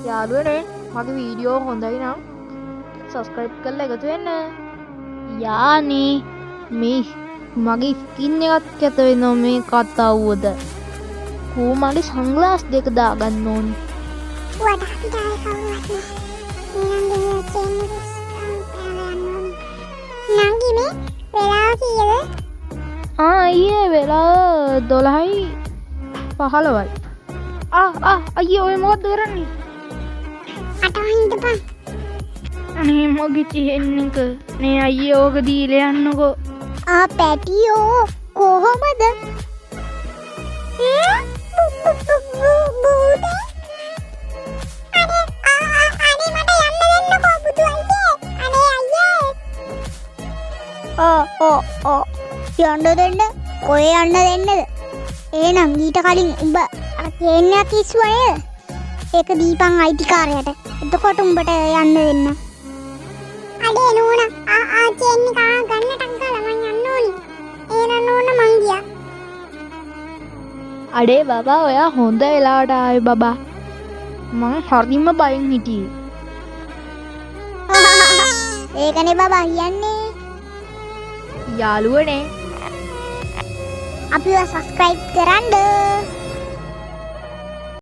යාළුවනේ, මගේ වීඩියෝ හොඳයි නම් සබ්ස්ක්‍රයිබ් කරලා එකතු වෙන්න. යානේ, මේ මගේ ස්කින් එකත් කැත වෙනවා මේ කතාවුවද. කෝ මගේ සන්ග්ලාස් දෙක දාගන්න ඕනි. වට අපිට ආයේ කවුරුවත් නෑ. මේ නංගි මේ චේන් එක පැනලා යන්න ඕනි. නංගි, මේ වෙලාව කීයද? ආ අයියේ, වෙලාව 12යි 15යි. ආ ආ අයියේ, ඔය මොකද්ද කරන්නේ? අට හිටපන්. අනේ මගේ චේන් එක නේ අයියේ, ඕක දීලා යන්නකෝ. ආ පැටියෝ, කොහොමද? භූතේ, අනේ ආ ආ අනේ මට යන්න දෙන්නකෝ බුදු අයියේ. අනේ අයියේ. ආ ආ ආ යන්න දෙන්න. කොහේ යන්න දෙන්නද? එහෙනම් ඊට කලින් උඹ අර චේන් එකක් ඉස්සුවා නේද? ඒක දීපන් අයිතිකාරයාට. එතකොට උඹට යන්න දෙන්න. අඩේ නෝනා, ආ ආ චේන් එක ආ ගන්න ටක් ගාලා මං යන්න ඕනි. එහෙනම් නෝනා, මං ගියා. අඩේ බබා, ඔයා හොඳ වෙලාවට ආවේ බබා. මං හරිම බයෙන් හිටියේ. ඒකනේ බබා කියන්නේ. යාළුවනේ, අපිව සබ්ස්ක්‍රයිබ් කරන්න.